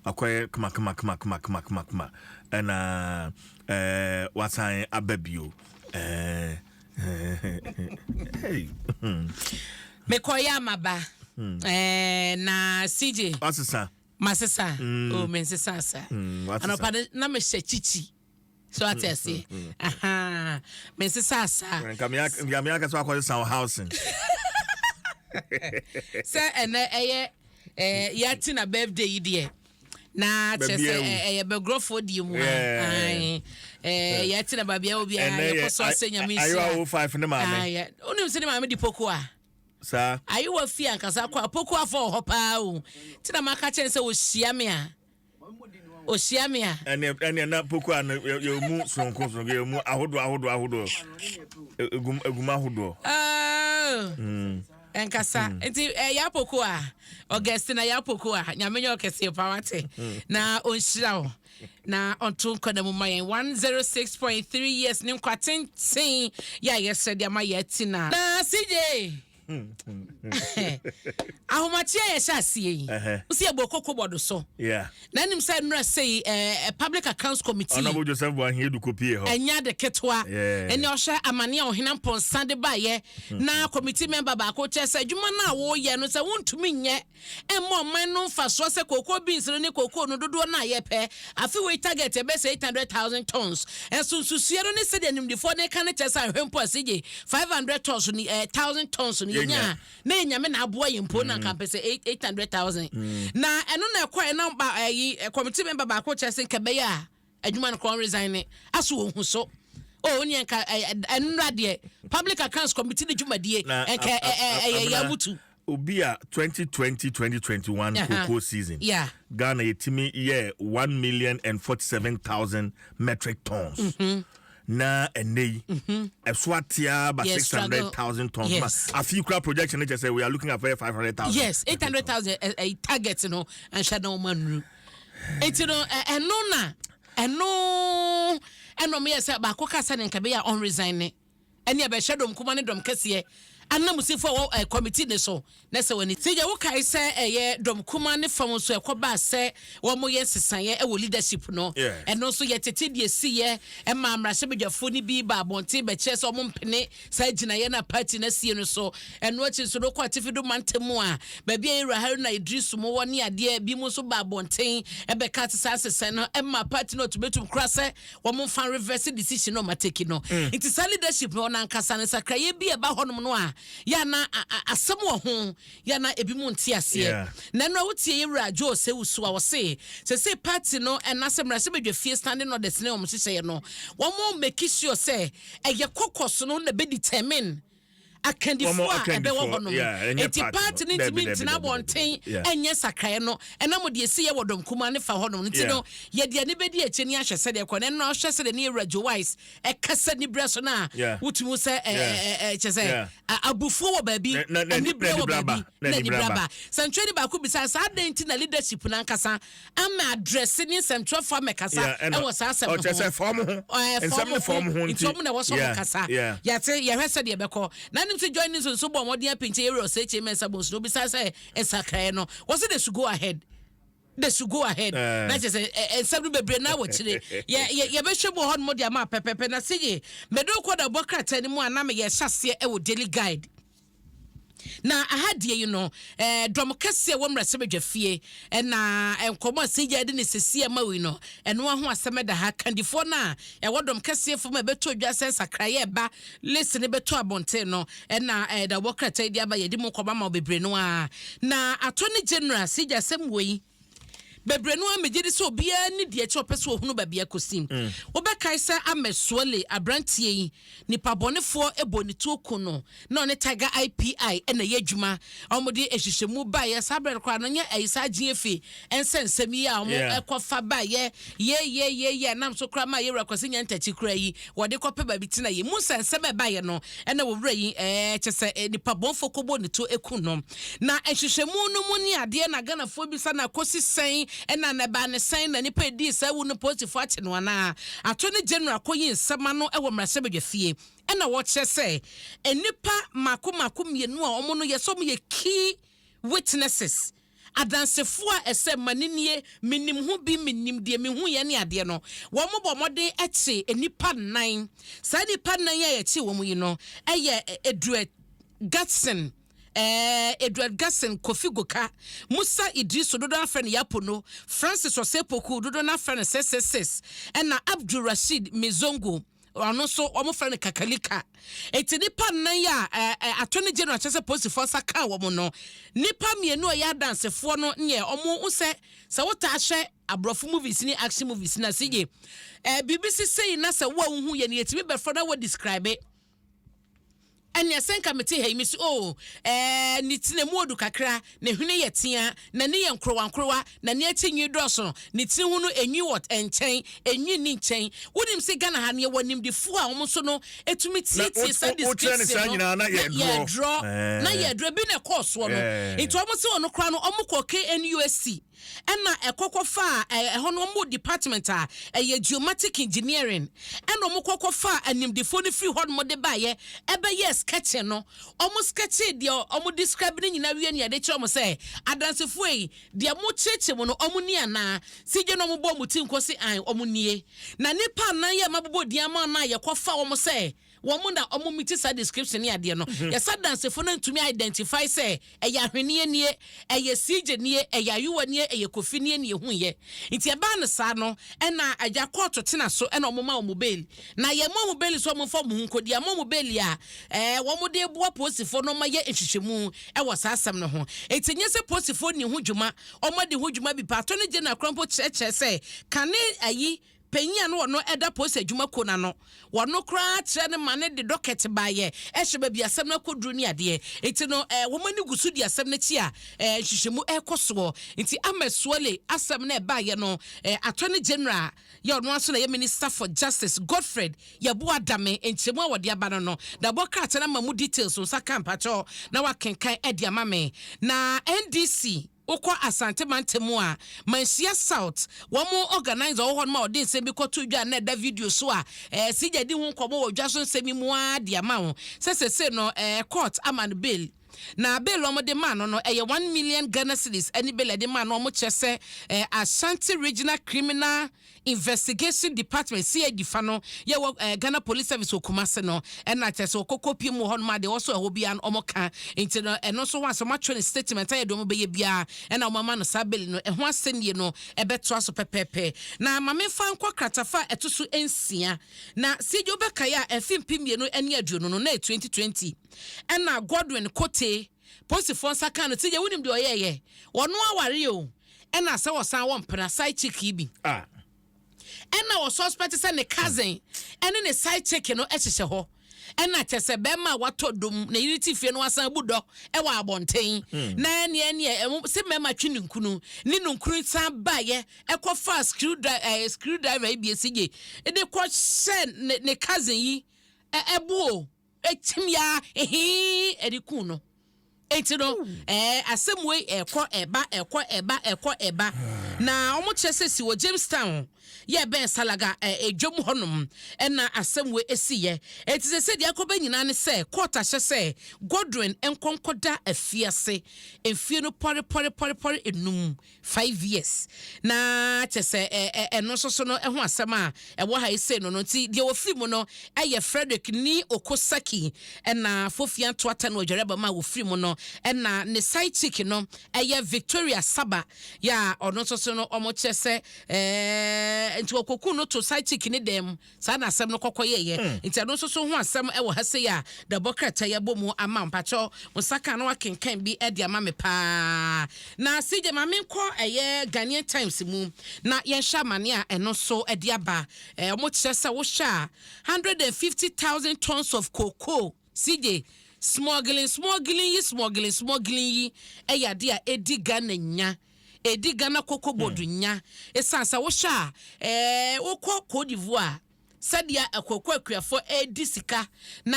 Akɔyɛ kama kama kama kama kama kama kama, ɛna wasan aba bio. Hey. Mekɔyɛ amaba na CJ. Wasesa. Masesa o, mensesa asa. Wasesa. Anɔpa no na mehyɛ kyikyi so, ate aseɛ? Aha, mensesa asa. Nka mea ka sɛ wakɔsesa wo housing. Sɛ ɛnɛ ɛyɛ yɛate na birthday yi deɛ, na kyerɛ Baabi sɛ awu. ɛyɛ bɛgorɔfoɔ die mu a. Yeah. Ae. Yɛate na baabi a wɔ biara Ɛnɛ yɛkɔ so asɛ Nyame Ayewa nhyira. wo five ne maame. Ae, wonim sɛ ne maame de poko a saa. Ayewa fie ankasa kɔ a, poko afɔ wɔ hɔ paa o, nti na maka kyɛn sɛ ɔhyia me a, ɔhyia me a. Ɛneɛ na poko a no yɛ mu sononko sononko, yɛ mu ahodoɔ ahodoɔ ahodoɔ, egum ahodoɔ. Oh. Ɛnkasa nti ɛyɛ apoko a Augustina yɛ apoko a, Nyame nyɛ ɔkɛseɛ pa, wate, na ɔnhyira wo na ɔnto nkwa na mu ma yɛn 106.3 years ne nkwa tenten yɛ a yɛsrɛ de ama yɛati na CJ, ahomakye a yɛhyɛ aseɛ yi, wosi yɛbɔ koko bɔdo so na nim sɛ nnora sɛi Public Accounts Committee, Honorable Joseph Boahen Edu kɔpie hɔ. Ɛnyɛ ade ketewa. Yeah. Ɛne ɔhwɛ amane a ɔhena mpɔnsa de baeɛ na committee member baako kyerɛ sɛ adwuma no a woyɛ no, sɛ wontumi nyɛ ɛmma ɔman no mfasoɔ sɛ cocoa beans no ne cocoa no dodoɔ no a yɛpɛ, afe wei target ɛbɛ sɛ 800,000 tons, ɛnso nsusuɛ no ne sɛdeɛ nimdifoɔ ne ka no kyerɛ sɛ ahwɛ mpo a sɛ 500 tons no, 1000 tons no yɛnya a, na yɛnyame na aboa yɛn mpo na nka mpɛ sɛ 800,000 na ɛno na ɛkɔ ɛna ba ɛyi committee member baako kyerɛ sɛ nka ɛbɛyɛ a adwuma no kɔn resign ne aso wɔn hu so o ne nka ɛnura deɛ Public Accounts Committee ne dwumadie Na nka ɛyɛ Abena, yɛ abutu. Obi a 2020 2021 cocoa season, Ghana yɛtumi yɛ 1,047,000 metric tons, na ɛnɛ yi ɛso atea ba 600,000 tons. Ma afi kura projection ne kyerɛ sɛ we are looking at 500,000. Yes, 800,000 ɛ target no anhwɛ na wɔn anuru, eti no ɛno na ɛno ɛna ɔmo yɛ sɛ baako kasa ne nka bɛyɛ a ɔn resign ne ɛne ɛbɛhyɛ dɔm kuma ne dɔm kɛseɛ anamusifo a wɔ committee ne so na sɛ wɔn ti gya wokae sɛ ɛyɛ dɔm kuma ne fam nso ɛkɔba sɛ wɔn yɛ nsesaeɛ ɛwɔ leadership no. Ɛno nso yɛtete deɛ si yɛ ɛma mmarahyɛbadwafoɔ no bi ba abɔnten bɛkyerɛ sɛ ɔmo mpene saa gyinaeɛ no a party no asie no so. Ɛno akyi nso no kɔ atifi do mantam mu a baabi a yɛwura Haruna Idrisu mu wɔ ne adeɛ bi mu nso ba abɔnten ɛbɛka te saa nsesɛn no ɛma party no ɔtumetum kora sɛ wɔn mfa reverse decision no ɔma take no. Nti saa leadership no, ɔno ankasa no nsakraeɛ bi a ɛba hɔnom no a yɛana asɛm wɔ ho, yɛana ebi mu nte aseɛ. Na ɛno a wotie yɛwura Joe Sewusu a wɔse sɛ party no ɛna sɛ mmarahyɛbadwa fie standing orders ne wɔn hyehyɛeɛ no, wɔn make sure sɛ ɛyɛ caucus no na bɛ determine akandifoɔ Wɔn a ɛbɛwɔ akandifoɔ, hɔ nom. yeah, ɛnyɛ Nti party party no. no ntumi Dabi, dabi, ntena dabi, abɔnten dabi. ɛnyɛ sakraeɛ no ɛnam deɛ esi yɛ wɔ dɔm kuma ne fa hɔ nom. Nti no yɛde ani bɛdi akyi ne ahwɛ sɛdeɛ kɔ na ɛno ahwɛ sɛdeɛ ne yɛwura Joe Wise ɛkasa ni berɛ so no a wotumi sɛ kyɛ sɛ abufuo wɔ baabi, aniberɛ wɔ na aniberɛ baabi aba, na na aniberɛ aniberɛ aba. aba. Sɛntwerɛ ne baako bisa saa adɛn nti na leadership no ankasa ama address ne nsɛmtwerɛfoɔ amɛkasa ɛwɔ saa asɛm no Ɔkyerɛ ho. sɛ fɔm ho nsɛm nsɛm ne fɔm ho. Nti ɔmo na ɛwɔ so ɔmo kasa. Yɛate, yɛhwɛ sɛdeɛ ɛbɛkɔ na nim sɛ Joy News nso bɔ ɔmɔden apinkyɛ yɛwura ɔsɛ mɛnsa bɔ nso na obisa sɛ nsakraeɛ no, wɔsɛ they should go ahead, they should go ahead. Na kyerɛ sɛ nsɛm no bebree na wɔ kyire yɛ yɛ yɛbɛhwɛ mu wɔ hɔ nom de ama pɛpɛpɛ. Na sɛ ye mɛde kɔ da bɔ krataa no mu a na meyɛ hyɛ aseɛ ɛwɔ Daily Guide na aha deɛ yi no dɔm kɛseɛ wɔ mmarahyɛbadwa fie ɛna nkɔmɔ a sɛgya de ne sɛsi ama wei no, ɛno ho asɛm ɛda ha. Kandifoɔ no a ɛwɔ dɔm kɛseɛ fam a ɛbɛtɔ dwa sɛ nsakraeɛ ɛba list ne bɛtɔ abɔnten no, ɛna da wɔ krataa yi de aba, yɛde mu nkɔmɔ ama wo bebree no a. Na Attorney General sɛgya asɛm wɔ yi bebree no a, megye di sɛ obiara ne deɛ kyɛ ɔpɛ sɛ ohunu baabi akɔsi. Wobɛkae sɛ Ahmed Suale aberanteɛ yi, nipa bɔnefoɔ bɔ ne tuo ku no, na ɔne Tiger IPI ɛna ɛyɛ adwuma a wɔde nhyehyɛmu baeɛ. Saa berɛ no koraa no nyɛ ɛyi saa gyeefe ɛnsɛ nsɛm yi a wɔn ɛkɔfa baeɛ yeyeyeye nam so koraa ma yɛwura Kwasi Nyantakyi koraa yi wɔde kɔpɛ baabi tena yi mu nsɛnsɛm ɛbaeɛ no, ɛna wɔwura yi kyɛ sɛ nipa bɔnfoɔ kɔbɔ ne tuo eku no. Na nhyehyɛmu no mu ne adeɛ na Ghanafoɔ bisa na kɔsi sɛn, ɛna na ɛbaa ne sɛn na nipa edi saa wu no, polisifoɔ akye no anaa? Attorney General kɔyi nsɛm ano ɛwɔ mmarahyɛbadwa fie, ɛna wɔkyerɛ sɛ nnipa mako mako mmienu a wɔn no yɛ sɛ wɔn yɛ key witnesses. Adansefoɔ a ɛsɛ ma ne nie, menim ho bi, menim deɛ mehu yɛ ne adeɛ no, wɔn bɔ mmɔden kye nnipa nnan. Saa nnipa nnan yi a yɛkye wɔn yi no yɛ Edward Gatson, ɛɛ Edward Gatson, Kofi Goka, Musa Idrisu, dodoɔ no afrɛ no Yapono, Francis Osei-Poku, dodoɔ no afrɛ no 666, ɛna Abdul Rashid Mizongo, ɔno nso wɔfrɛ no Kakalika. Enti nnipa nnan yi a ɛɛ Attorney General kyerɛ sɛ polisifoɔ nsa kaa wɔn no, nnipa mmienu a wɔyɛ adansefoɔ no neɛ wɔn ho sɛ sɛ wotaa hwɛ aborɔfo movies ne action movies na sɛ yɛ biribi sisei na sɛ wo a wohu yɛ no yɛtumi bɛfrɛ na wɔ describe. Ɛnneɛ sɛ nka mete ha yi, mese, O, ɛɛ, ne ti na mu odu kakra, ne hwene yɛ tea, n'ani yɛ nkorowankorowa, n'ani akyi nwi dɔɔso, ne tiri ho no, enwi wɔ nkyɛn, enwi nni nkyɛn. Wonim sɛ Ghana ha no, yɛwɔ nimdefoɔ a wɔn nso no tumi Na tietie saa wokyerɛ ne saa description no, nyinaa na na yɛdorɔ. yɛdorɔ, na yɛdorɔ. Ebi na ɛkɔɔ soɔ no. Nti wɔn se ɔno koraa no, wɔkɔɔ KNUST. Ɛna ɛkɔ kɔ faa ɛhɔ no wɔn department a ɛyɛ geomatic engineering ɛna wɔn kɔ kɔ faa animdefoɔ no firi hɔ nom de baayɛ ɛbɛyɛɛ sketching no. Wɔn sketching deɛ wɔn describe no nyinaa wie no yɛde kyerɛ wɔn sɛ adansefoɔ yi deɛ mo kyerɛkyerɛ mu no wɔn ni anaa sigye na wɔn bɔ wɔn ti nko se an wɔn nie. Na nipa anan yɛ mabobɔ din ama no a yɛkɔ fa wɔn sɛ wɔn na wɔn meet saa description ne adeɛ no. Yɛsa dansefo no ntumi identify sɛ ɛyɛ ahweneɛ nie, ɛyɛ siigye nie, ɛyɛ ayowa nie, ɛyɛ kofi nie ne ehu yɛ. Nti ɛbaa no saa no ɛna agya kɔɔto tena so ɛna wɔn ma wɔn bail. Na yɛn ma wɔn bail so wɔn mfa wɔn ho nkɔdi ama wɔn bail a wɔn de boa polisifoɔ no ma yɛ nhwehwɛmu ɛwɔ saa asɛm no ho. Nti nyɛ sɛ polisifoɔ ni ho dwuma, wɔn adi ho dwuma bi pa. Attorney General koraa mpo kyerɛkyerɛ sɛ kane ayi panyin a no ɔno ɛda polisi adwuma ko n'ano, wɔno koraa kyerɛ no ma ne de docket baayɛ ɛhyɛ baabi asɛm no akɔduru ne adeɛ. Nti no wɔn ani gu so di asɛm no akyi a nhwehwɛmu ɛrekɔ soɔ. Nti Ahmed Suale asɛm no ɛbaayɛ no, Attorney General yɛ ɔno nso na yɛ Minister for Justice Godfred Yeboah Dame nkyɛmu a wɔde aba no dabɔ krataa no ama mu details nsa ka mpakyɛw na wakenkan ɛde ama me. Na NDC wokɔ Asante mantam a Manhyia South wɔn organizer wɔ hɔ nom a ɔde nsɛm bi kɔto dwa na ɛda video so a sigya di ho nkɔmmɔ wɔ dwa so nsɛm yi mu ara de ama wo sɛ sese no court ama no bail. Na bail wɔn de maa no ɛyɛ 1 million Ghana cedis ɛne bail ɛde maa no. Wɔn kyerɛ sɛ Ashanti Regional Criminal Investigation Department, CID fa no yɛwɔ Ghana Police Service wɔ Kumase no ɛna kyerɛ sɛ wɔkɔkɔ pie mu wɔ hɔnom a deɛ wɔso ɛhɔ biara no wɔn ka. Nti no ɛno nso ho asɛm atwerɛ ne statement ayɛ deɛ wɔn bɛyɛ biara ɛna wɔn ama no saa bail no. Ɛho asɛnnie no ɛbɛtoa so pɛpɛɛpɛ. Na maame fa nkɔ kratafa a ɛto so nsia na sigye wobɛkaeɛ a ɛfi 2020 no na yɛ 2020 ɛna Godwin Kote polisifoɔ nsa ka no. Sigye, wonim deɛ ɔyɛɛyɛ? Wɔno aware o, ɛna sɛ wɔsan wɔ mpena side chick yi bi ɛna wɔ suspect sɛ ne cousin ɛne ne side chick no ɛhyehyɛ hɔ. Ɛna kyɛ sɛ bɛrima a watɔ dom na yiri ti fie no wasan bu dɔ ɛwɔ abɔnten na ɛneɛ ɛmo sɛ mmarima twe ne nkunu ne ne nkunu san baayɛ ɛkɔfa screw driver yi bi esi gye ɛde kɔ hyɛ ne cousin yi ɛbo o ekyim ya ehii ɛde kun no. Eti no asɛm wei ɛkɔ ɛba, ɛkɔ ɛba, ɛkɔ ɛba. Na wɔn kyerɛ sɛ si wɔ Jamestown yɛ bɛn Salaga edwam hɔnom ɛna asɛm wei esi yɛ. Eti sɛ sɛ deɛ akɔbɛ nyinaa ne sɛ court ahyɛ sɛ Godwin nkɔnkɔda afiase mfie no pɔre pɔre pɔre pɔre enum, 5 years. Na kyɛ sɛ ɛ ɛ ɛno nso so no ɛho asɛm a ɛwɔ ha ese no. Nti deɛ wɔfiri mu no ɛyɛ Frederick ni Okosaki ɛna Fofia Ntoata no adwareba mu a wɔfiri mu no, ɛna ne side chick no ɛyɛ Victoria Saba yɛ a ɔno nso so no ɔmo kyerɛ sɛ nti wɔkɔku no to side chick ne dɛm. Saa na asɛm no kɔkɔ yɛyɛ. Nti ɛno nso so ho asɛm ɛwɔ ha sei a dabɔ krataa yɛbɔ mu ama mpakyɛw nsaka na wakenkan bi ɛde ama me paa. Na sigye maame nkɔ ɛyɛ Ghanaian Times mu na yɛnhyɛ amane a ɛno nso ɛde aba. Ɔmo kyerɛ sɛ wohyɛ a 150,000 tons of cocoa, sigye smuggling smuggling yi smuggling smuggling yi ɛyɛ ade a ɛdi Ghana nya, ɛdi Ghana Cocoa Board nya. Ɛsiane sɛ wohyɛ a wokɔ Cote d'Ivoire. Sɛdeɛ akuakuo akuafoɔ redi sika na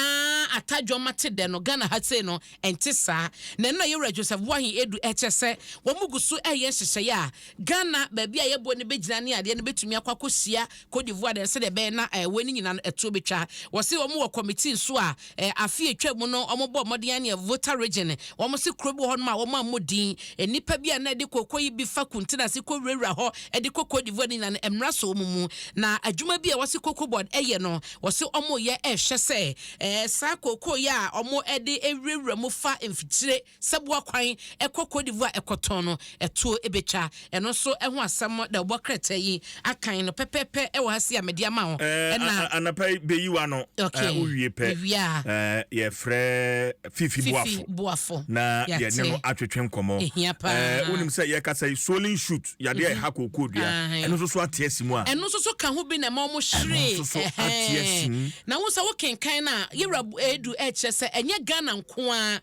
atadwom ate dɛ no, Ghana ha sei no, ɛnte saa. Na ɛno na Yɛwura Joseph Boahen Adu rekyerɛ sɛ wɔn gu so reyɛ nhyehyɛeɛ a Ghana baabi a yɛboɔ no bɛgyina ne adeɛ no bɛtumi akɔ akɔhyia Cote d'Ivoire deɛ no sɛdeɛ ɛbɛyɛ na wei no nyinaa no ɛtoɔ bɛtwa. Wɔse wɔn wɔ committee nso a afe a ɛtwa mu no wɔn bɔɔ mmɔden ara ne Volta Region wɔn se kuro bi wɔ hɔnom a wɔn ammɔ din nnipa bi a na ɛde kooko yi bi fa Kuntina ase kɔ wurawura hɔ de kɔ Cote d'Ivoire no nyinaa no mmara sɔ wɔn mu. Na adwuma bi a wɔse Cocoa Board yɛ no wɔse wɔyɛ rehwɛ sɛ saa kooko yi a wɔde wurawura mu fa mfikyire Sɛboa kwan kɔ Cote d'Ivoire kɔtɔn no, ɛtoɔ bɛtwa. Ɛno nso ho asɛm na wɔbɔ krataa yi akan no pɛpɛɛpɛ wɔ ha sei a mede ama wo. Ɛna. Anapa yi bɛyi w'ano. Okay. Wowie pɛ. Mewie a. Yɛfrɛ Fifi Boafo. Fifi Boafo. Na yɛne no atwetwe nkɔmmɔ. Ɛhia paa. Wonim sɛ yɛkasa yi, swollen shoot, yadeɛ a ɛha kookoo dua, ɛno nso so ate asi mu a. Ɛno nso so ka ho bi na ɛma wɔn hweree. Ɛno nso so ate asi mu. Na wo sɛ wokenkan no a, Yɛwura Adu ɛkyerɛ sɛ ɛnyɛ Ghana nko ara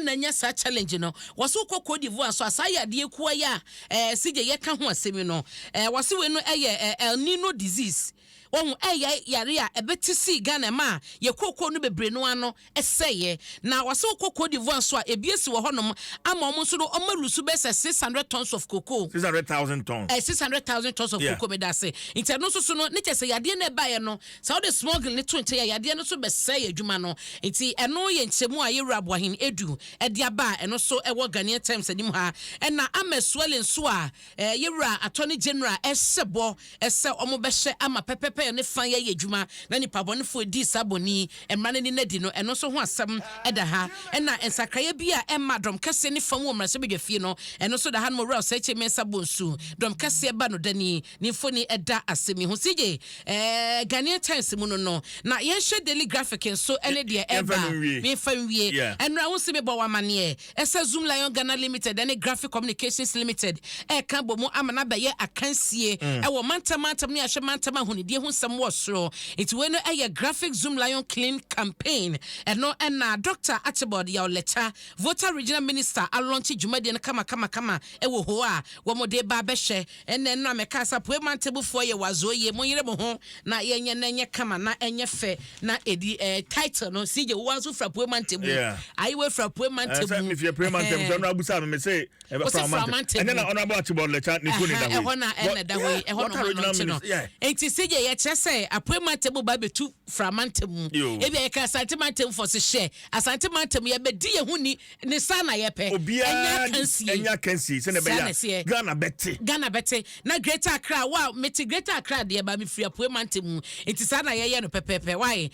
na anya saa challenge no. Wɔse wokɔ Cote d'Ivoire nso a, saa yadeɛ kua yi a eh, CJ yɛka ho asɛm yi no, eh, wɔse wei no ɛyɛ eh, El Nino disease. Wɔhu ɛyɛ yare a ɛbɛte sii Ghana ɛma yɛ kookoo no bebree no ano ɛsɛeɛ. Na wɔse wokɔ Cote d'Ivoire nso a, ebi asi wɔ hɔnom ama wɔn nso no wɔn alusu bɛyɛ sɛ 600 tons of cocoa. 600,000 tons. 600,000 tons of cocoa, meda ase. Nti ɛno nso so no, ne kyɛ sɛ yadeɛ no ɛbaeɛ no, Sɛ wode smuggling no to nkyɛn a, yadeɛ no nso bɛsɛe adwuma no. Nti ɛno yɛ nkyerɛmu a Yɛwura Boahen Adu de aba a ɛno nso wɔ Ghanaian Times anim ha. Ɛna Ahmed Suale nso a Yɛwura Attorney General hyɛ bɔ sɛ wɔbɛhyɛ ama pɛpɛpɛ ne fa yɛ adwuma na nipa bɔnefoɔ dii saa bɔne yi mmara no ani no adi no, ɛno nso ho asɛm da ha. Ɛna nsakraeɛ bi a ɛmma dɔm kɛseɛ ne fa mu wɔ mmarahyɛbadwafie no, ɛno nso da ha nom. Owura Osei Kyei Mensah Bonsu, dɔm kɛseɛ ba no dani. Ne mfoni da asɛm yi ho. CJ, eh, Ghanaian Times mu no no, na yɛnhwɛ Daily Graphic nso ne deɛ Yɛmfa ɛba. no nwie. Memfa nwie. Yeah. Ɛnora wo se mebɔ wo amaneɛ sɛ Zoom Lion Ghana Limited ne Graphic Communications Limited ɛreka abɔ mu ama no abɛyɛ akansie ɛwɔ mantam mantam ne ahwɛ mantam ahonidie ho nsɛm wɔ soro. Nti wei no ɛyɛ Graphic Zoom Lion Clean Campaign. Ɛno ɛna Dr. Archibald Yaw Letsa, Volta Regional Minister alɔnkye dwumadie no kama kama kama ɛwɔ hoo a wɔde reba abɛhwɛ. Ɛnna ɛno a mɛkaa sɛ, Apuei mantamufoɔ yɛ wazoo yie, monyere mo ho na yɛnyɛ na ɛnyɛ kama na ɛnyɛ fɛ na ɛdi eh, title no CJ wo nso firi Apuei mantamu. Yeah. Ayi wei firi Apuei Eh, mantamu. sɛ mefiri Apuei mantam sɛ ɔno abusa me me se Wo se ɛbɛfa fra mantam. mantam. Ɛnyɛ na Honorable Archibald Lecha ne phone da hɔ yi. Ɛhɔ na ɛna da hɔ yi, ɛhɔ na Water ɔma Regional nɔnkye no. Minister, yeah. Nti CJ yɛkyerɛ sɛ Apuei mantamu ba bɛtu fra mantam mu. Yo. Ebi a yɛka Asante mantam fɔ se hyɛ Asante mantam yɛbɛdi yɛn ho ni ne saa na yɛpɛ. Ɛnyɛ Obiara akansie. ɛnyɛ akansie sɛnea Saa na ɛbɛyɛ a ɛseɛ. Ghana bɛte. Ghana bɛte. Na Greater Accra, wo a mete Greater Accra deɛ ba mefiri Apuei mantam mu. Nti saa na yɛyɛ no pɛpɛɛpɛ. Why?